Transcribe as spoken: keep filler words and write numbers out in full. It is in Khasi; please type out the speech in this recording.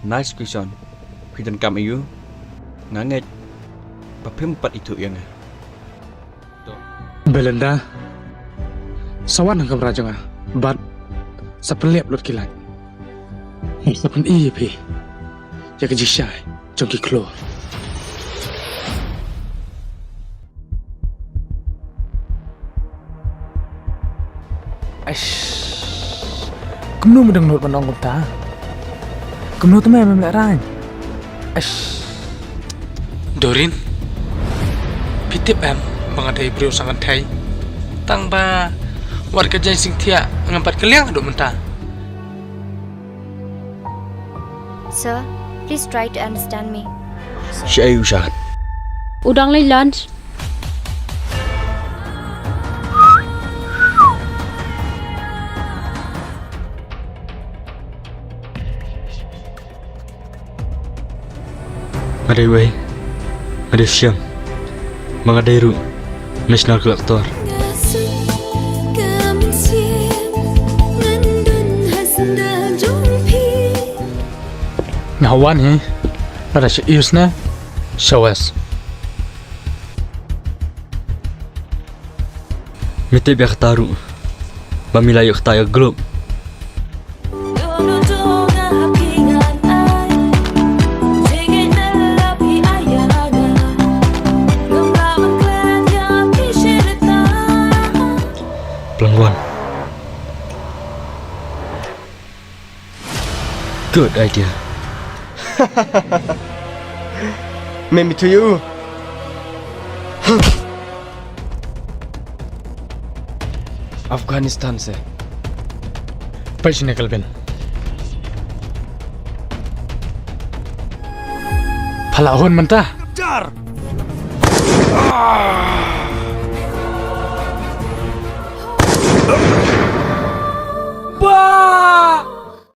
Nice question. Phi donkam aiu? Nga ngeit ba phim pat ithuh ïa nga. Belinda, sa wan ha kamra jong nga bad sa pynlep lut ki light. Sa pyni ïa phi ïa ka jingshai jong ki khlur. Aish. Kumno ma dang nud ban ong kumta? Kumno te me mem lehraiñ? Aish. Dorin, phi tip em ba nga dei briew sangkynthei? Tang ba wat ka jaiñ sngewthiah ngam pat kylliang haduh mynta. Sir, please try to understand me. Shaei u Shad? U dang leit lunch. Nga dei uei? Nga dei Shem. Ma nga dei ruh National Collector. Nga wan hi lada sha east ne sha west. Me tip ïa kata ruh ba me la ïoh kata ïa globe. Plan one. Good idea. Mem ithuh ïa u. Afghanistan se. Peit shane Kelvin. Pha la hun mynta. Jar!